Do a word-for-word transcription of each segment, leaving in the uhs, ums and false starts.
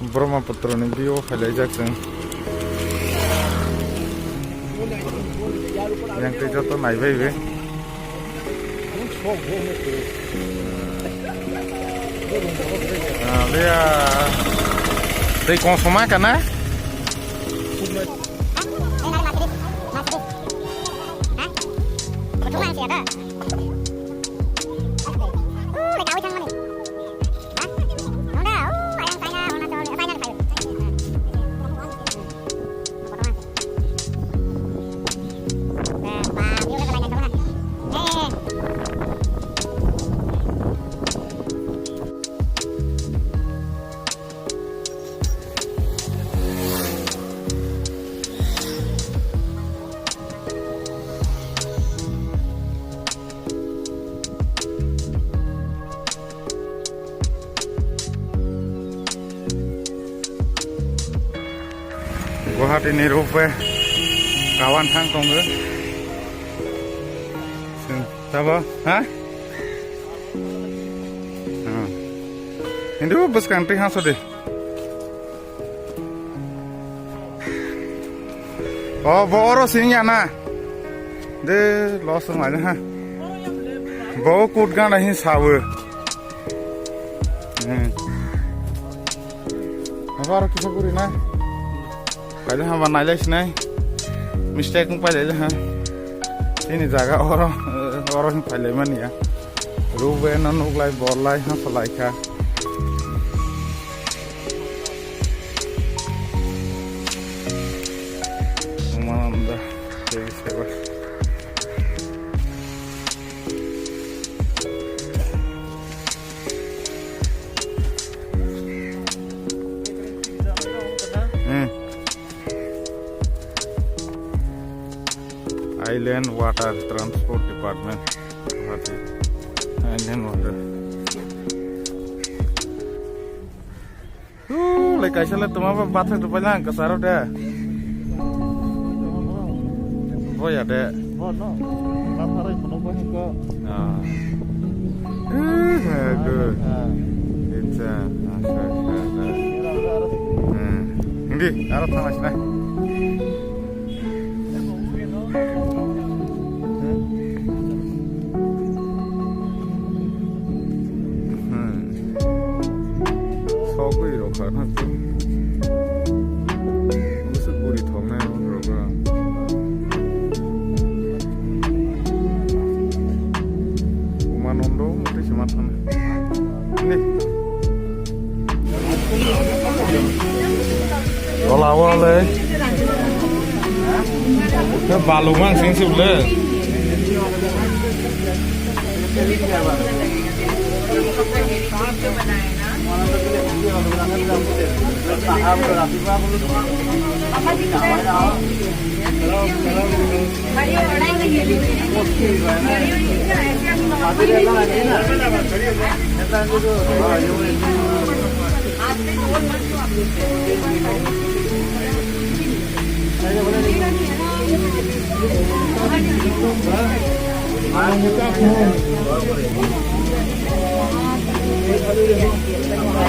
Brahmaputra ni bio phailaijak chwng. Yang tei joto naibai be. Ah, be, ah, tei kong soma kana? Guwahati ni roof way kawan thang tongo. Sing, tabo, ha? Hmm. Hindu bwskang twi hangsodi. O, bo oro sing ya na. De, los wng lai ha. Bo kut gana hin sawo. Hmm. Abo aro kisa guri na. Paile ha ba nailai sinai. Mistake wng pailai ha. Ini jaga oro, oro hin pailai mani ya. Roof way no nuklai, borlai, ha, phalai kha. Umananda, tei seba. Hmm. Island Water Transport Department, Guwahati. Island Water. Huu, lai kaisa le toma ba bathai to paila ang kasaro de. Boya de. Bo no. Bathai kono bo ko. Ah. Eh, good. Ah. It's a, ah, sure, sure, sure. Hmm. Hindi, aro tama sina. Hmm. Sogwi rok kha na. Bwswk bwrwi thoknai rok kha. Umananda tei se ma thangna. Ni. Tola o le. Ke balu mang sing sing le.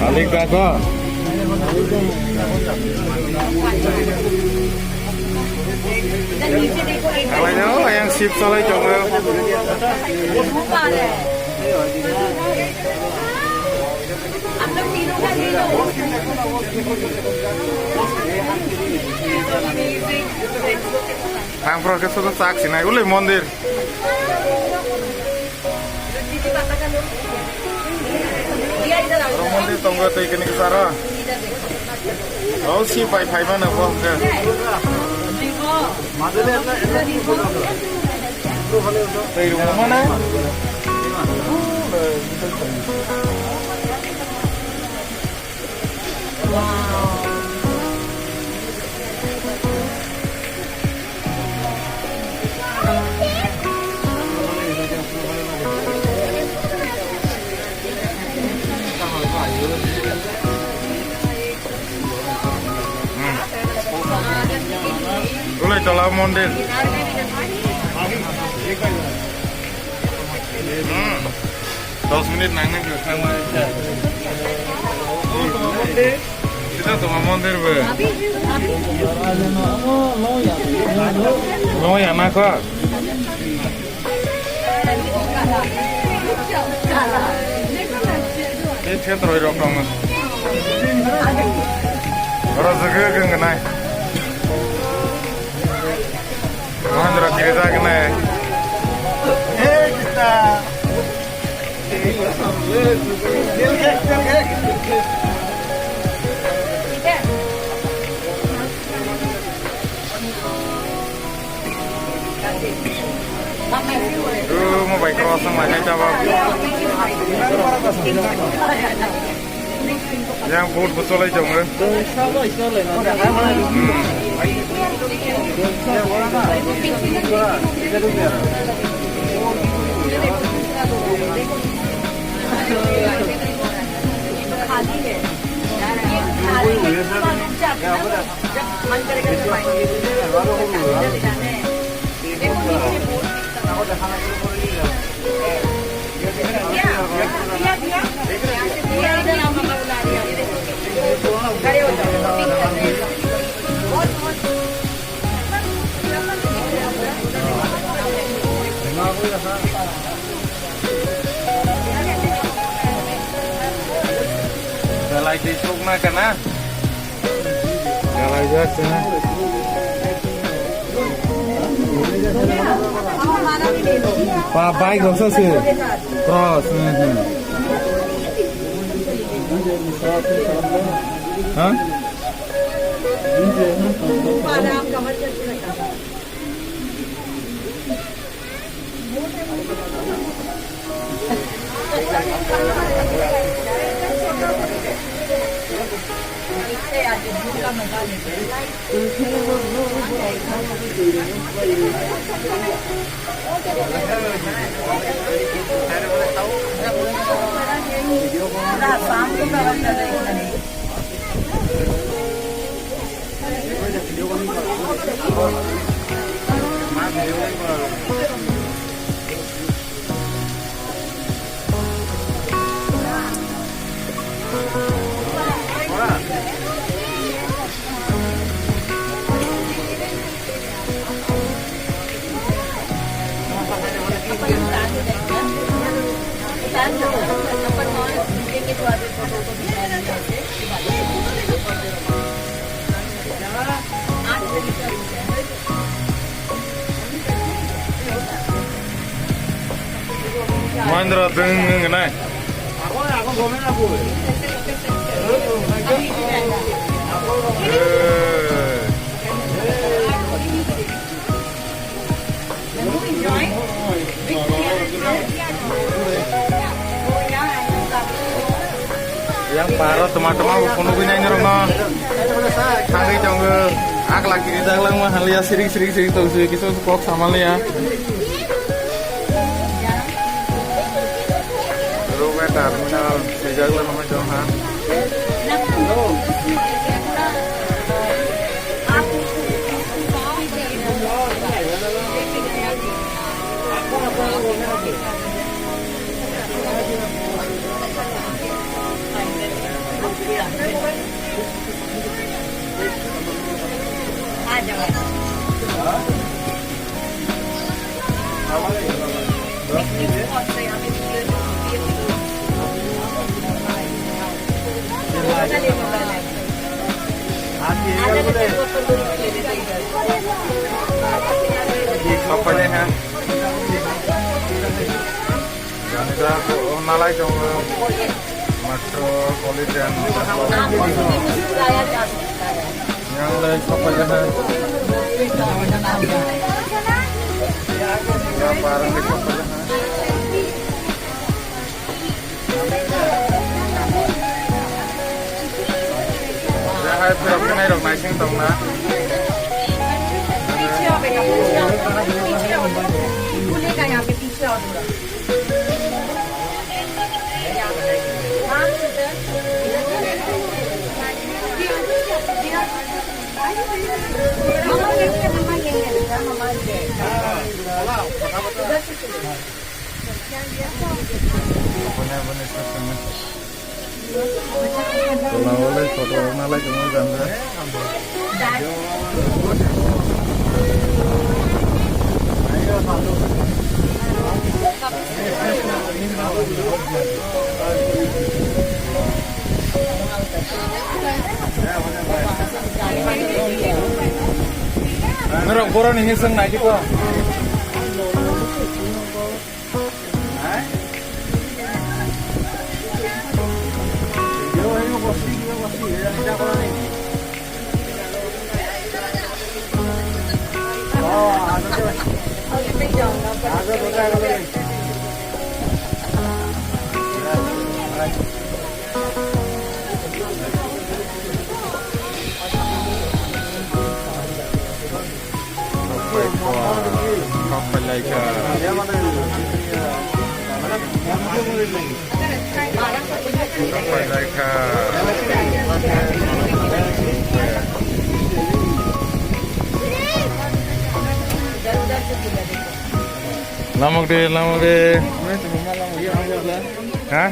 Alik da ko. Ang sip cholai tongo. Ang pro ke soto sak sinai ulai mondir. Oro mondir tongo tei kini kisaro. O si pai phai mano bo hwnkhe. Tei rwngmano. Ulai tola mondir. Hmm. Dos minit nang nang khe thangmani. Tongma mondir bo. Loya na kho. Ni thetroi rok tongo. Oro jwgwi gwngnai. Mahendra kiri jagnai. Mo bai cross wng lai nai tabok. Yang boat bo cholai tongo. Hmm. Belai twi sukna kana? Belai jak sina. Pa bike roksa se. Cross. Hmm, hmm. Ha? Mahendra, ding, ding, nai. Eh. Yang paro toma toma bo phunugwi nai norokno. Thangwi tongo. Akla kiri jak langma haliya sirik sirik sirik tong sui kisu kok samaliya. Rubber terminal swijak langma tong ha. Apa ni, ha? Jani da ko nalai tongo. Metropolitan. Yang lai sokpaijakha. Ya, parang lai sokpaijakha. Ya, hai, pura pura nairok naising tongna. पीछे आओ बेटा, पीछे आओ, पीछे आओ, भूलेगा यहाँ पे, पीछे आओ थोड़ा। Tola o lai photo rok nalai tongma jang khe. Norok borok ni hising nai di ko. Kok pailaikha. Kok pailaikha. Lamok de, lamok de. Ha?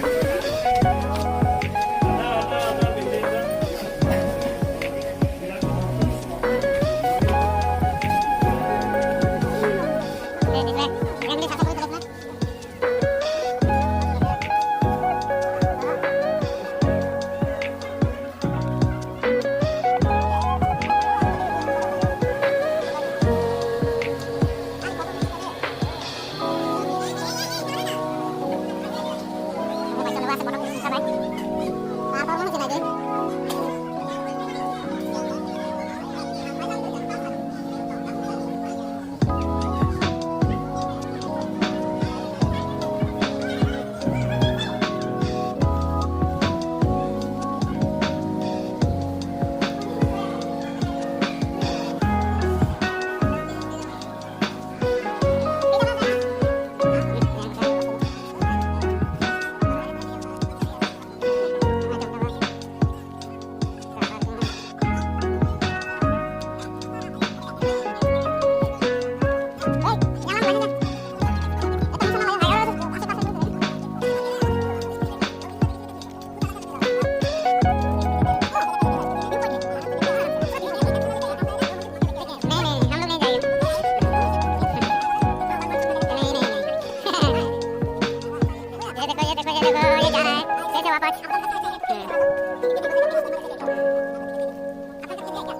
ये देखो, ये देखो, ये देखो, ये जा रहा है। कैसे वापस?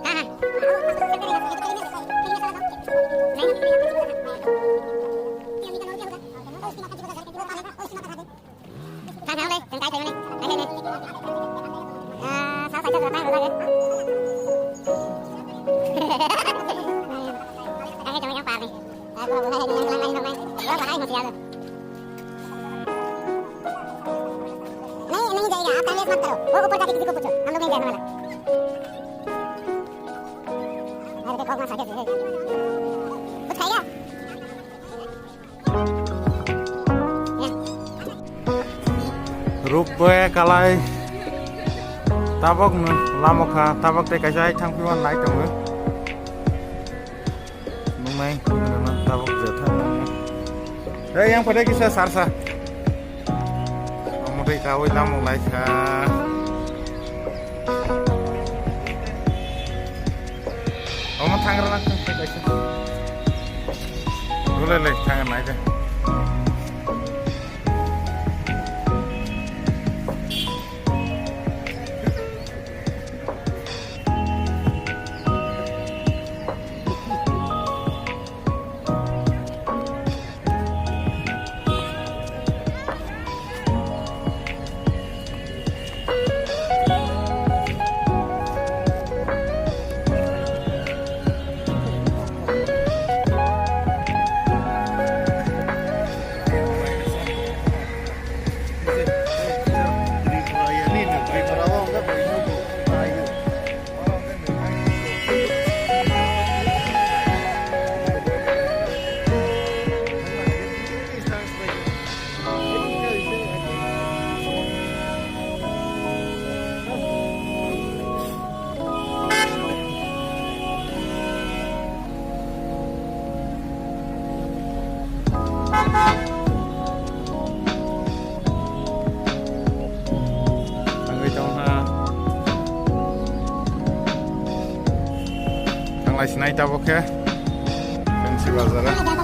हाँ, हाँ। नहीं। Thang thang le, thang kai thang le. Hai le le. Ah, sao sai sao tai le. Hai thang yang pa ni. Ah, gua gua hai yang lain lain lain. Gua bahai masih ada. नहीं, नहीं जाएगा, आप time waste मत करो। वो ऊपर जाके किसी को पूछो, हम लोग नहीं जाने वाला। अरे देखो, वहाँ साइड है। कुछ खाएगा? Rukbe kalai tabok no lamo kha, tabok tei kaisa hai thang piwan nai tongo. Nungnai tabok je thang nai. Hey, yang pada kisa sarsa. Omo tei kawi lamo lai kha. Omo thangra na khe kaisa. Dole le thang nai de. Thangwi tongha. Sinai tabok khe Fancy Bazar.